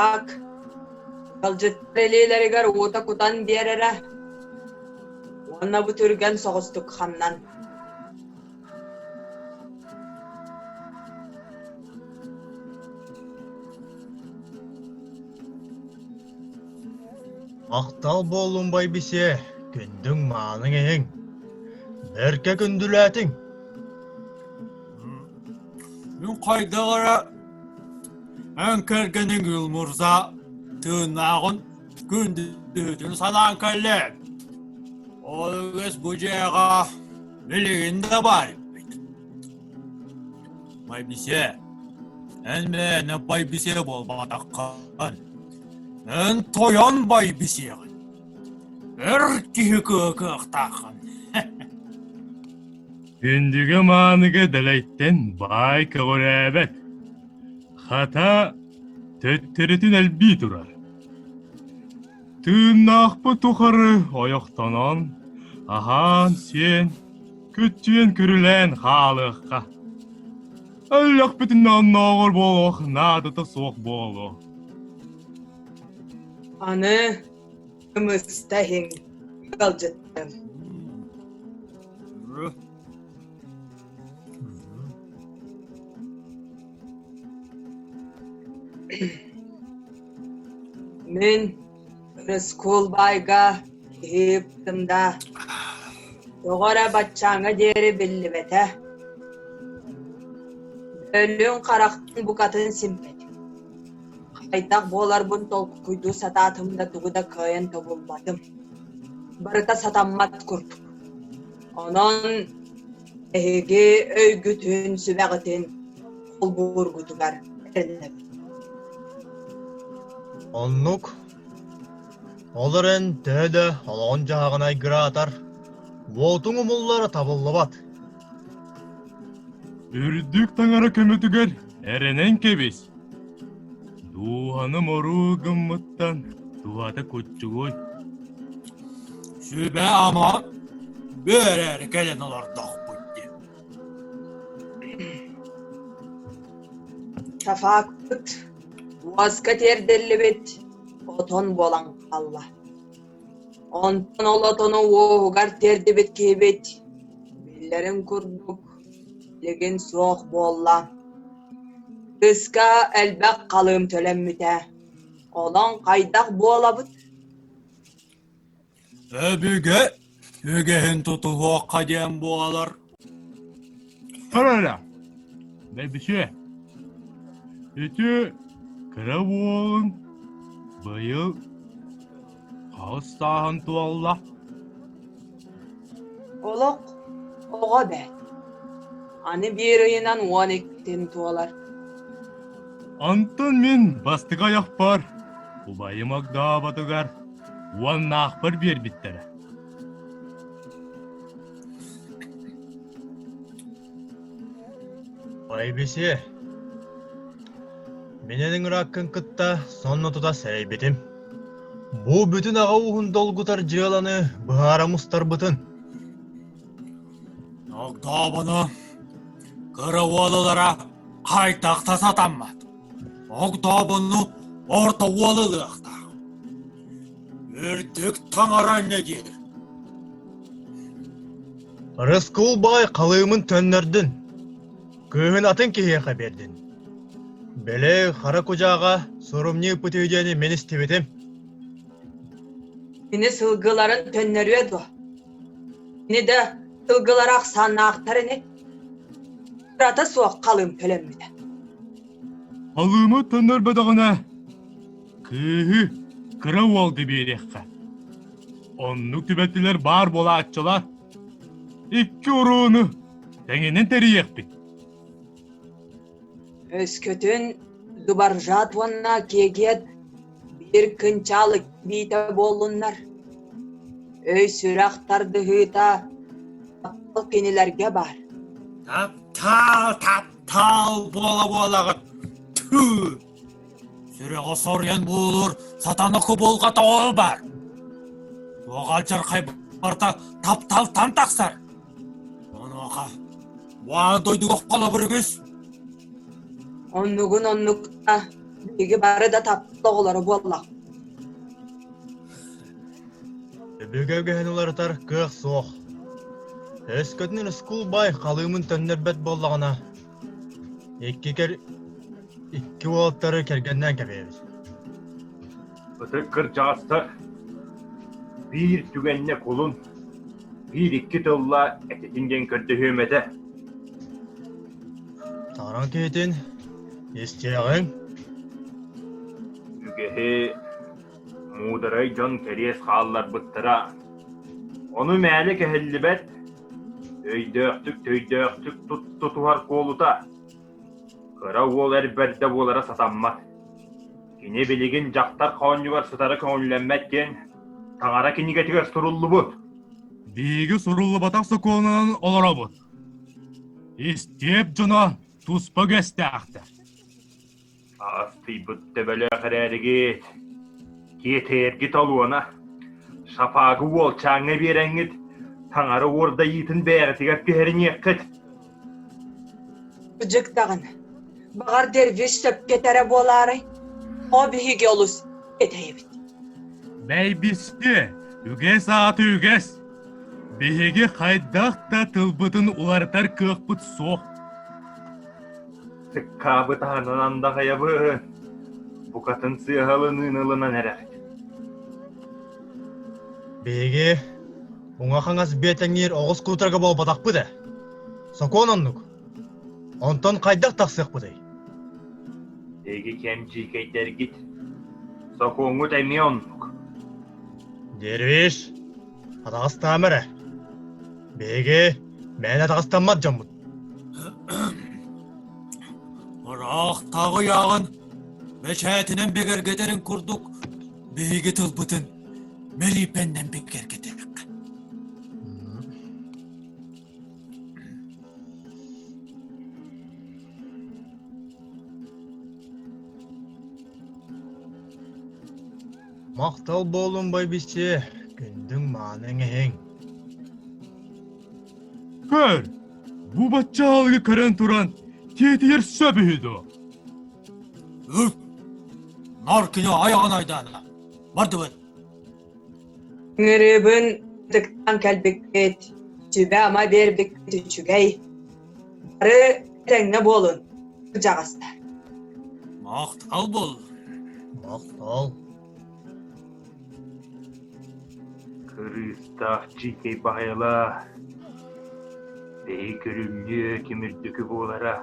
Сафак ыалдьыттар илиилэригэр уута кутан биэрэрэ уонна бу түргэн соҕустук ханнан Махтал буоллун байбисиэ, күндүҥ мааныҥ иһиҥ. Бэркэ күндүлээтиҥ. Мин хайдах эрэ эн кэргэниҥ Илмурза тыыннааҕын күндүтүн санаан кэллим. Ол үгэс бу дьиэҕэ билигин да баар эбит. Байбисе, эн мээнэ байбисе буолбатаххын. Эн тойон байбисиэҕин. Эр киһи кыахтааххын. Күндүгэ-мааныга дэлэйтэн баай көҕүрээбэт, хата, төттөрүтүн элбии турар. Тыыннаахпыт тухары ойохтонон, аһаан-сиэн, күттүөн-күрүлээн хаалыахха. Өллөхпүтүнэ оннооҕор буолуох наадата суох буолуо. Аны кымыста иһиҥ, ыалдьыттым. Мин Рыскул баайга киһи да, тоҕо эрэ баччааҥҥа диэри биллибэтэ. Бөлүн харахтын букатын симпэтим. Хайдах буоларбын толкуйдуу сатаатым да тугу да кыайан тобулбатым. Барыта сатаммат курдук. Онон эһиги өйгүтүн, сүбэҕитин холбуургутугар эрэнэбин. Оннук. Ол эрэн төһө да олоҕун-дьаһаҕын айгыраатар, уотуҥ умуллара табыллыбат. Үрдүк таҥара көмөтүгэр эрэнэн кэбис. Дууһаны моруу гыммыттан туһата куччугуй. Сүбэ-ама бөөрөөрү кэлэн олордохпут дии. Шафакпыт уоска тиэрдиллибит отон буолан хаалла. Онтон ол отону уоһугар тиэрдибит киһибит, биллэрин курдук, билигин суох буолла. Кыыска элбэх халыым төлөммүтэ. Онон хайдах буолабыт? Өбүгэ үгэһин тутуһуохха диэн буолар. Көрө бэбисиэ. Ити кыра уолуҥ быйыл хаһыс сааһын туолла? Олох оҕо бэрт. Аны биир ыйынан уон иккитин туолар. Онтон мин бастакы айахпар убайым огдооботугар уоннаахпар биэрбиттэрэ. Байбиси, мин эн ыҥырааккын кытта сонно тута сэрэйбитим. Бу бүтүн аҕа ууһун долгутар дьыаланы быһаара мустарбытын. Огдообону кыра уолулара хайдах да сатаммат. Огдообону орто уол ылыахтаах. Үрдүк таҥара инньэ диир. Рыскул баай халыымын төннөрдүн, кыыһын атын киһиэхэ биэрдин. Били хара кудьааҕа сурумньу ыппыт үһү диэни мин истибитим. Кини сылгыларын төннөрүө дуо? Кини да сылгылара ахсааннаахтар ини. Кырата суох халыым төлөммүтэ. Халыымы төннөрбөтөҕүнэ, кыыһы кыра уолга биэриэххэ. Оннук түбэлтэлэр баар буолааччылар. Икки урууну тэҥинэн тэрийиэхпит. Өскөтүн Дубаржат уонна Кегет биир кынчаал биитэ буоллуннар, өй-сүрэх тардыһыыта таптал кинилэргэ баар. Таптал, таптал буола-буолаҕыт. Түү! Сүрэҕи соруйан буолур сатана кубулҕа тоҕо бар. Туох алдьархай барыта тапталтан тахсар. Онуоха бу аан дойдуга холобур үгүс. Оннугун оннукта. Биһиги бары да таптал оҕолоро буоллахпыт. Өбүгэ үгэһин уларытар кыах суох. Өскөтүн Рыскул баай халыымын төннөрбөт буоллаҕына, икки кэр икки уолаттары кэргэннээн кэбиһэбит. Ытык кырдьаҕастар биир түгэннэ кулун, биир-икки тылла этитин диэн көрдөһүөм этэ. Тараҥ киһитин истиэҕиҥ. Үгэһи муударай дьон кэриэс хаалларбыттара. Ону мээнэ кэһиллибэт, өйдөөхтүк-төйдөөхтүк тутуһар куолута. Кыра уол эр бэрдэ буолара сатаммат. Кини билигин дьахтар хоонньугар сытара көҥүллэммэт диэн таҥара кинигэтигэр суруллубут. Биһиги суруллубатах сокуонунан олоробут. Истиэп дьоно туспа үгэстээхтэр. Аастыйбыт төбөлөөх эрээригит, тиэтэйэргит олуона, шафагы уолчааҥҥа биэрэҥҥит, таҥара уордайыытын бэйэҕитигэр түһэриниэххит. Кырдьык даҕаны, баҕар дервиш сөпкө этэрэ буолаарай? О биһиги олус этэйэбит. Бэйбисти, үгэс ааты үгэс. Биһиги хайдах да тылбытын уларытар кыахпыт суох. Сыккаабыт аһынан андаҕайабын, букатын сыаһалыныын ылынан эрэҕит. Биһиги уҥа-хаҥас биэтэҥниир оҕус куутарга буолбатахпыт ээ. Сокуон оннук. Онтон хайдах тахсыахпытый? Эһиги кэм дьиикэйдэргит. Сокуоҥҥут эмиэ оннук. Дервиш, атаҕастаама эрэ. Биһиги мээнэ атаҕастаммат дьоммут. Ыраахтааҕы ыйааҕын бэчээтинэн бигэргэтэрин курдук биһиги тылбытын мэлиипэннэн бигэргэтиэххэ. Махтал буоллун байбиччи, күндүҥ мааныҥ иһиҥ. Көр, бу баччаалыгы көрөн туран тиэтийэр сөп үһү дуо? Үп! Нар кини айаҕын айдаана. Бардыбыт. Ыҥырыыбын ытыктаан кэлбиккит, сүбэ-ама биэрбиккит үчүгэй. Бары этэҥҥэ буолун, кырдьаҕастар. Махтал буоллун. Махтал. Кырыыстаах дьиикэй баһайалаа, бэйи көрүмньүө ким үрдүкү буолара,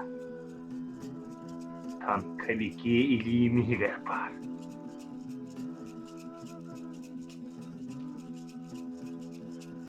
танка бикиэ илиим иһигэр баар.